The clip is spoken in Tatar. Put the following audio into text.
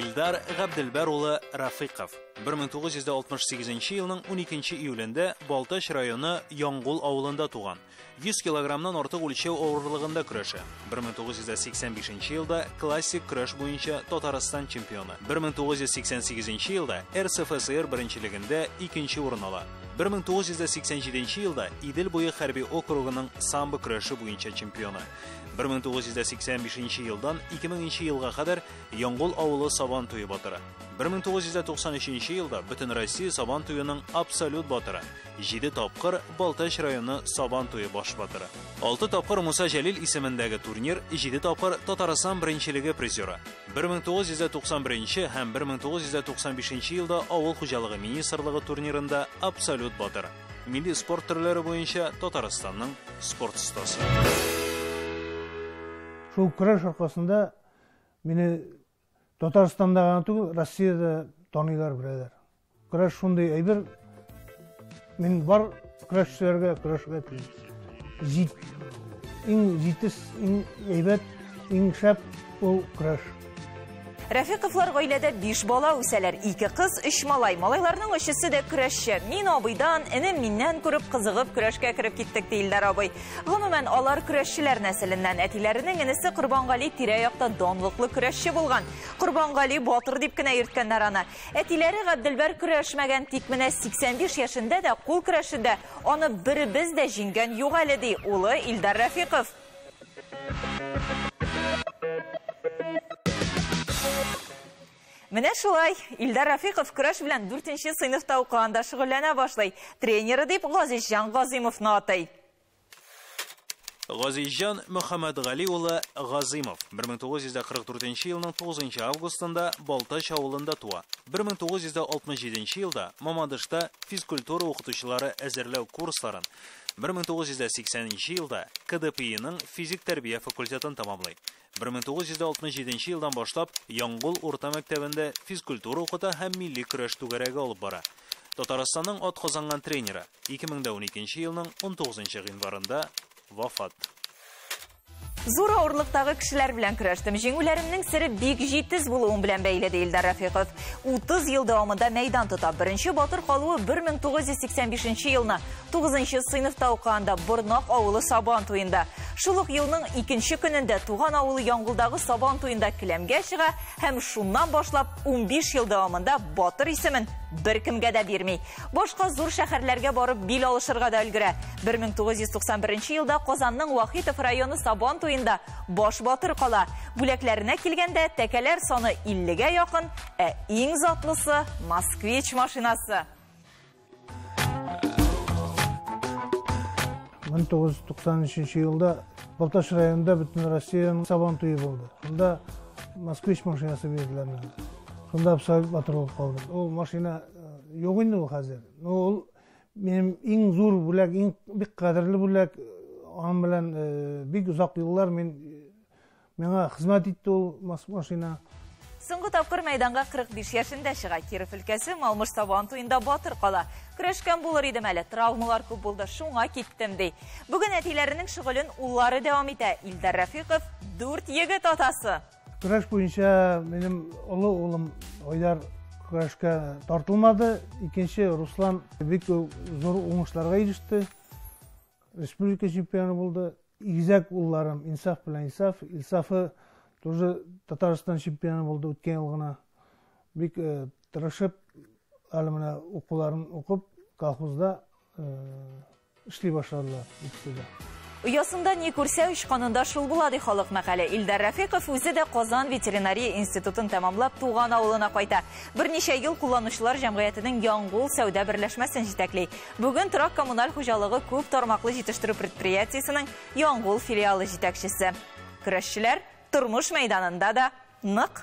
Илдар Габделбәр улы Рафиков 1968 елның 12 июлендә Балтач районы Яңгул авылында туган. 100 килограммнан артык үлчәү авырлыгында көрәшә. 1985 елда классик көрәш буенча Татарстан чемпионы. 1988 елда РСФСР беренчелегендә икенче урын ала. 1987 елда Идел буе хәрби округының самбо көрәше буенча чемпионы. 1985 елдан 2000 елга кадәр Яңгул авылы Сабан туе батыры. 1993 елда Бөтенроссия Сабан туеның абсолют батыры. 7 тапкыр Балтач районы Сабан туе баш батыры. 6 тапкыр Муса Җәлил исемендәге турнир, 7 тапкыр Татарстан беренчелеге призеры. 1991 һәм 1995 елда Авыл хуҗалыгы министрлыгы турнирында абсолют батыр. Милли спорт төрләре буенча Татарстанның спорт остасы. Шул көрәш аркасында мине Татарстанда гына түгел, Россиядә таныйлар, беләләр. Көрәш шундый әйбер, мин бар көрәшчеләргә көрәшергә телим. Иң җитез, иң әйбәт, иң шәп ул көрәш. Рәфиковлар гаиләдә 5 бала үсәләр. 2 кыз, 3 малай. Малайларның өчесе дә көрәшче. Мин абыйдан, энем миннән күреп, кызыгып көрәшкә кереп киттек, ди Илдар абый. Гомумән, алар көрәшчеләр нәселеннән. Әтиләренең энесе Корбангали тирә-якта данлыклы көрәшче булган. Корбангали батыр дип кенә йөрткәннәр аны. Әтиләре Габделбәр көрәшмәгән, тик менә 85 яшендә дә кул көрәшендә аны беребез дә җиңгән юк әле, ди улы Илдар Рәфиков. Менә шулай, Илдар Рафиков көрәш белән 4нче сыйныфта укыганда шөгыльләнә башлый. Тренеры дип Газизҗан Газыймовны атый. Газизҗан Мөхәммәтгали улы Газыймов 1944 елның 9 августында Балтач авылында туа. 1967 елда Мамадышта физкультура укытучылары әзерләү курсларын, 1980 елда КДПИның физик тәрбия факультетын тәмамлый. 1967 елдан башлап Яңгул урта мәктәбендә физкультура укыта һәм милли көрәш түгәрәге алып бара. Татарстанның атказанган тренеры 2012 елның 19 гыйнварында вафат. Зур авырлыктагы кешеләр белән көрәштем. Җиңүләремнең сере бик җитез булуым белән бәйле, ди Илдар Рафиков. 30 ел дәвамында мәйдан тота. Беренче батыр калуы 1985 елны 9 сыйныфта укыганда Борнак авылы Сабан туенда. Шул ук елның икенче көнендә туган авылы Яңгулдагы Сабан туенда келәмгә чыга һәм шуннан башлап 15 ел дәвамында батыр исемен беркемгә дә бирми. Башка зур шәһәрләргә барып бил алышырга да өлгерә. 1991 елда Казанның Вахитов районы Сабан туенда баш батыр кала. Бүләкләренә килгәндә тәкәләр саны 50-гә якын, ә иң затлысы Москвич машинасы. 1993 елда Балтач районында бөтен Россиянең Сабан туе булды. Шунда Москвич машинасы бирделәр миңа. Шунда абсолют батыр булып калдым. Ул машина юк инде ул хәзер. Но ул минем иң зур бүләк, иң бик кадерле бүләк. Аның белән бик озак еллар миңа хезмәт итте ул машина. Соңгы тапкыр мәйданга 45 яшендә чыга. Киров өлкәсе Малмыж Сабан туенда батыр кала. Көрәшкән булыр идем әле, травмалар күп булды, шуңа киттем, ди. Бүген әтиләренең шөгылен уллары дәвам итә. Илдар Рафиков 4 егет атасы. Көрәш буенча минем олы улым Айдар көрәшкә тартылмады. Икенче Руслан бик зур уңышларга иреште. Республика чемпионы булды. Игезәк улларым Инсаф белән Инсаф. Инсафы тоже Татарстан чемпионы булды үткән ел гына. Бик тырышып, әле менә укуларын укып, колхозда эшли башладылар икесе дә. Оясында ни күрсә, очканында шул була, ди халык мәкале. Илдар Рафиков үзе дә Казан ветеринария институтын тәмамлап туган авылына кайта. Берничә ел кулланучылар җәмгыятенең Яңгул сәүдә берләшмәсен җитәкли. Бүген торак коммуналь хуҗалыгы күп тармаклы җитештерү предприятиесенең Яңгул филиалы җитәкчесе. Көрәшчеләр тормыш мәйданында да нык.